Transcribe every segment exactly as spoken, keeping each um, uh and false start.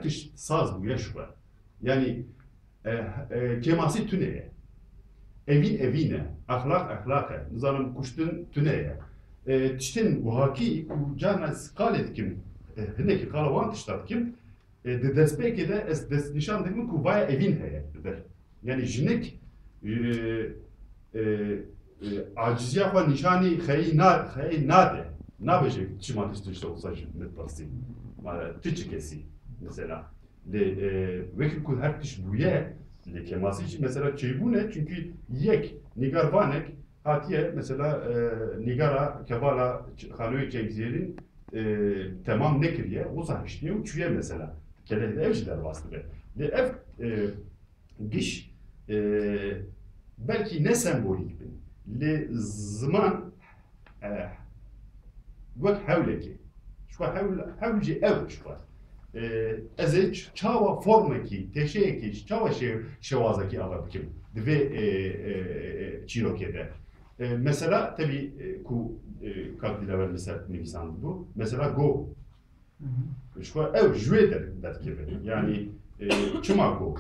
Tişt saz bûye ji xwe. Yanî, e, e, kêmasî tune ye. Evîn evîn e. Exlaq exlaq e. Nizanim kuştin tune ye. E, tiştên wihakî ku carna ez qalê dikim, e, hinekî qala wan tişta dikim, e, di destpêkê de ez destnîşan dikim ku vaya evîn heye li vir. Yanî jinik, e, e, e, aciziya xwe nîşanî xeyî na-, xeyî nade. Nabêje çima tişt tişt olsa ji min pirsî. Ma tu çi kesî mesela. Lê, e, wekî ku her tişt bûye, lê kêmasî jî mesela çêbûne, çunkî yek nîgarvanek hatiye mesela, e, nîgara kevala ç-, Xanoyê Çengzêrîn, e, temam nekiriye, wisa hiştiye û çûye mesela. Kelehê de ev jî derbas dibe. Lê ev, e, giş, e, belkî ne sembolîk bin, lê ziman, e, wek hewlekê. Ji xwe hewl, hewl jî ew ji xwe. E, ez ê ç-, çawa formekî, têşeyekî, çawa şê-, şewazekî ava bikim di vê, e, e, e, e, çîrokê de. E, mesela, tevî, e, ku, e, kak Dilever li ser nivîsandibû, mesela go. Ji xwe ew ji wê der-, derdikeve. Yanî, e, çima go?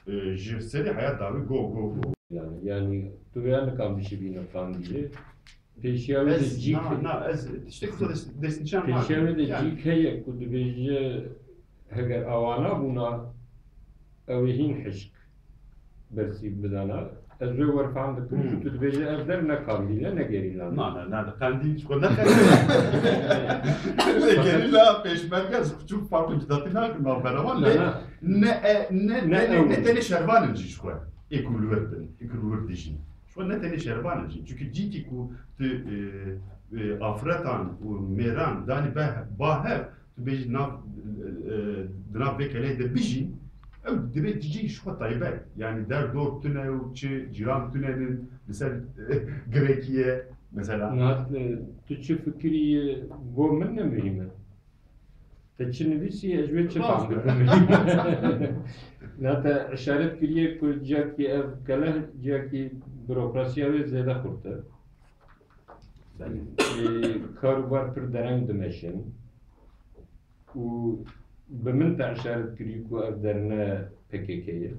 E, ji serê heya dawî go, go, go. Yani, yani, tu vêya nikam bişibîne qandîlê. Pêşiya wê de Ez, cîk na, na, ez tiştek wisa dest-, destnîşan nakim. Pêşiya wê de Yani. cîk heye ku dibêje, heger awana bûna, ew ê hîn hişk bersî bidana. Ez wê werfehm dikim, Hmm. ku tu dibêje ev der ne qandîl e, ne gerîla. Na, na, na, qandîl ji xwe ne qandîl. Lê gerîla, pêşmerge, ez çûk farqê cidatî nakim navbera wan, lê Na, na. ne, e, ne, Ne ne, ne, ew. ne tenê şervan in jî ji xwe. Ê ku li wir bin, ê ku li wir dijîn. Ji xwe ne tenê şervan in jî. Çunkî cîkî ku tu, e, e, afretan û mêran danî be-, ba hev, tu bêjî nav, e, e, di nav vê keleyê de bijîn, ew dibe cî ji xwe taybet. Yanî der dor tune û çi cîran tune ne, li ser, e, girekî ye, mesela. Nihat, e, tu çi fikirî, e, bo min ne muhîm e. Te çi nivîsî, ez ji wê çi Rast fam e. dikim? Na te işaret kiriye ku ciyakî ev keleh, ciyakî burokrasiya wê zêde xurt e. Belê. Ê, kar û bar pir dereng dimeşin. Û bi min te işaret kirî ku ev derine P K K ye.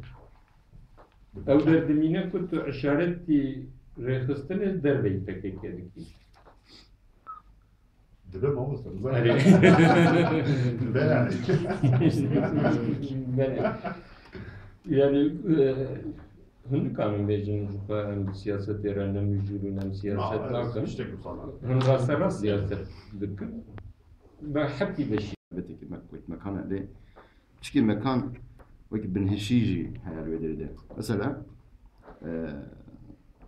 Ew der dimîne ku tu işaretî rêxistinê derveyî P K K dikî. Dibe mamoste, Erê. Dibe yani. Belê. Yani, e, hûn kamin bêjin ji xwe em bi siyasetê re ne mijûl û em siyaset Ma, nakin. Tiştek wisa nakin. Hûn rasterast siyaset dikin. Be hepî beşî. Betekî me-, wek mekane lê Çikî mekan wek binhişî jî heye li wê derê de. Mesela, e,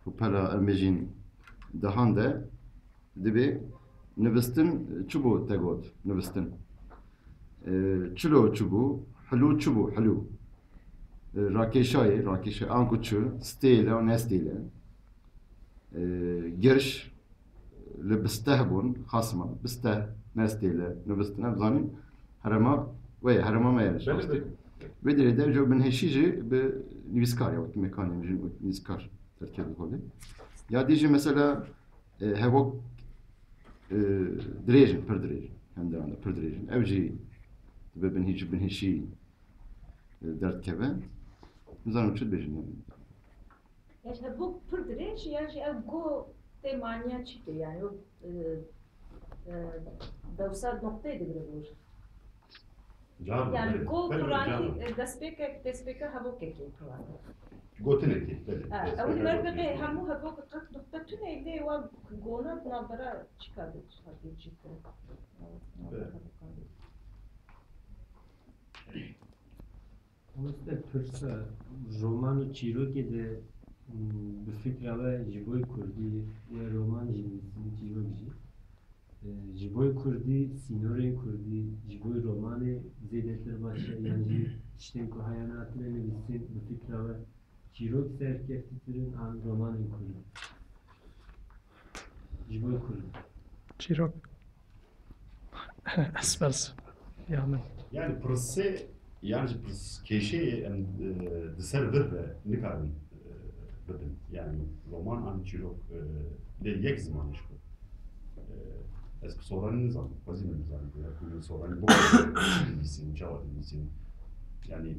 ku pera em bêjin dehan de dibê nivîstin çi bû te got, nivîstin. E, çilo çi bû, hilû çi bû, hilû. E, rakêşayê, rakêşa anku çi, stêle û nestêle. E, girş, li bisteh bûn, xasma, bisteh, nestêle, nivistine, bizanîn, herema, wê, herema me ye. Belê, belê. Vê derê de jo binhêşî jî bi nivîskar ya, wekî mekanê jin û nivîskar derkeve holê. Ya dî jî mesela, e, hevok, e, dirêj in, pir dirêj in, hem deran de pir dirêj in. Ev jî dibe binhêşî, binhêşî, e, derdikeve. Nizanim çi dibêjin yani. Ya ji hevok pir dirêj, ya jî ev go tê maniya çi tê, yani o, e, e, dewsa noqteyê digire gor. Can, Yani belê, go belê, piranî, can. E, destpêkek, destpêka hevokekê piranî. Gotinekê, belê. Ha, destpêka ew merveqê gotinekê. Hemû hevok qet noqte tune lê wa gona navbera çika de hatiye çîkirin. Belê. Navbera hevokan de. Mamoste, pirsa roman û çîrokê de, m, bi fikra we ji bo kurdî we roman jî nivîsî, çîrok jî. E, ji bo kurdî, sînorên kurdî, ji bo romanê zêdetir baş e, yan jî tiştên ku heyana hatine nivîsîn, bi fikra we çîrok serkeftîtir in an romanên kurdî? Ji bo kurdî. Çîrok. Esmer ya min. Yani pirsê, yani ji pirs kêşeyê em, e, di ser vir de nikarin, e, bibin. Yani roman an çîrok, e, lê yek ziman e ji xwe. E, Ez bi soranî nizanim, xwezî min nizanim, ya ku min soranî bo dinivîsîn, çawa dinivîsîn. Yani